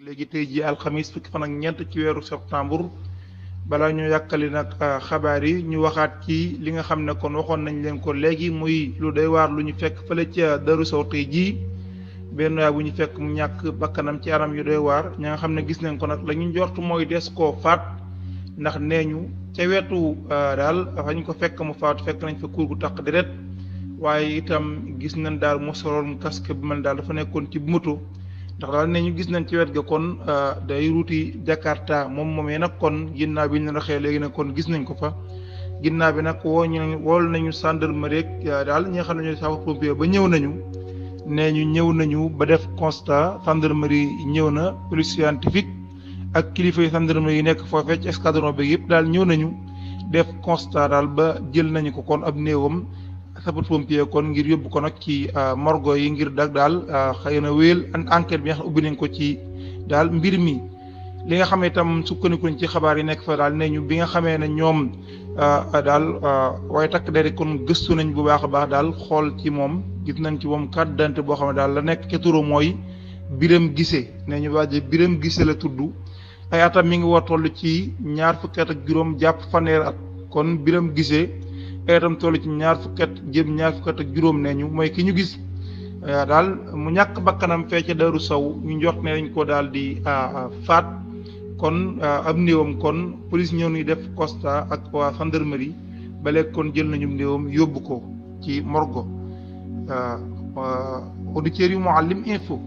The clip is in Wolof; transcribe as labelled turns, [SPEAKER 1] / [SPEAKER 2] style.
[SPEAKER 1] léegi tey jii alxamis fukki fan ak ñeent ci weeru septembre balaa ñu yàkkali nag xabaar yi ñu waxaat ci li nga xam ne kon waxoon nañ leen ko léegi muy lu doy waar lu ñu fekk fële ca Darou Sow tey jii benn waay bu ñu fekk mu ñàkk bakkanam ci anam yu doy waar ña nga xam ne gis nañ ko nag la ñu njort mooy des koo faat ndax nee ñu ca wetu daal fañ ko fekk mu faatu fekk nañ fa kuur gu taq deret waaye itam gis nañ daal mu soloon casque bu mel daal dafa nekkoon ci moto ndax daal ne ñu gis nañ ci wet ga kon day ruuti Jakarta moomee nag kon ginnaaw bi ñu leen waxee léegi nag kon gis nañ ko fa ginnaaw bi nag wool nañu gendarmerie daal ñi nga xam ne ñooy sapeurs-pompiers ba ñëw nañu nee ñu ñëw nañu ba def constat gendarmerie ñëw na police scientifique ak kilifa yi gendarmerie yi nekk foofee ci escadron bi yëpp daal ñëw nañu def constat daal ba jël nañu ko kon ab néewam sapeurs-pompiers kon ngir yóbbu ko nag ci morgo yi ngir daal xëy na wéyal enquête bi nga xam ubbi nañ ko ci daal mbir mi li nga xam ne itam sukkandiku nañ ci xabaar yi nekk fa daal ne ñu bi nga xamee ne ñoom daal waaye takk der kon gëstu nañ bu baax a baax daal xool ci moom gis nañ ci moom carte d'identité boo xam ne daal la nekk ca turu mooy Biram Gise ne ñu waaje Biram Gise la tudd ay atam mi ngi war toll ci ñaar fukki at ak juróom jàpp fanweeri at kon Biram Gise ay atam toll ci ñaar fukki at jëm ñaar fukki at ak juróom nee ñu mooy ki ñu gis daal mu ñàkk bakkanam fee ca Darou Sow ñu njort ne dañ ko daal di faat kon ab néewam kon police ñëw ni def constat ak waa gendarmerie ba léegi kon jël nañu néewam yóbbu ko ci morgo auditeurs yu Mouhalim Info